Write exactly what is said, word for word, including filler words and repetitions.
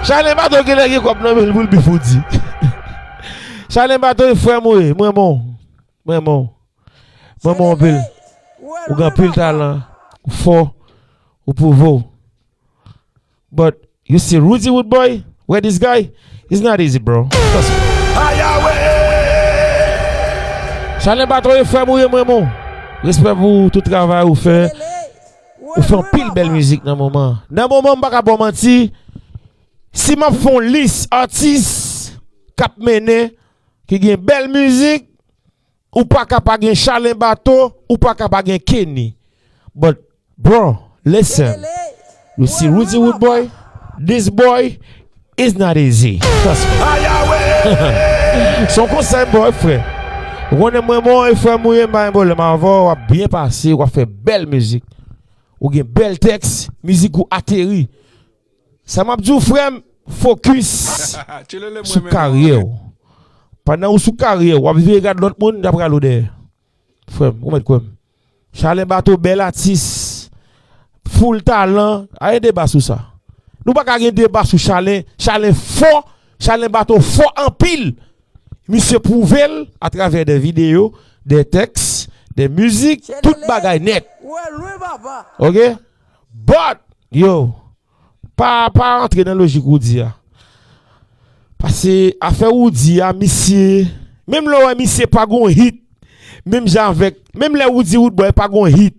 Chalen Bato genlè gen kòb nan men l pou l bif Roody. Chalen Bato e frè m ou ye, mwen bon. Mwen bon. Mwen bon anpil. Ou gen anpil talan. Ou fò. Ou pwouve w. But you see Roody Roodboy, where this guy, it's not easy, bro. Trust me. Chalen Bato e frè m ou ye mwen bon. Respè pou tout travay ou fè. Ou fè anpil bèl mizik nan moman. Nan moman m pa ka ba w manti. Si m ap fè yon lis atis k ap mennen, ki gen bèl mizik, ou pa ka pa gen Chalen Bato, ou pa ka pa gen Kenny. But, bro, listen. You see Roody Roodboy, this boy is not easy. Trust me. Se yon konsèy m ba w, frè. Ou konnen mwen bon, e frè m ou ye, m pa gen pwoblèm avè w, w ap byen pase, w ap fè bèl mizik. Ou gen bèl tèks, mizik ou ateri. Sa m ap di w, frè m, fokis sou karyè w. Pandan ou sou karyè w, w ap vire gad lòt moun, y ap rale w dèyè. Frè m, ou mèt kwè m. Chalen Bato, bèl atis, full talan, pa gen deba sou sa. Nou pa ka gen deba sou Chalen. Chalen fò, Chalen Bato fò anpil. Misye pwouve l atravè de videyo, de tèks, de mizik, tout bagay nèt. Ok? But, yo, pa, pa antre nan lojik Roody a. Paske afè Roody a, misye, menm lè w wè misye pa gon hit, menm jan avèk, menm lè Roody Roodboy pa gon hit,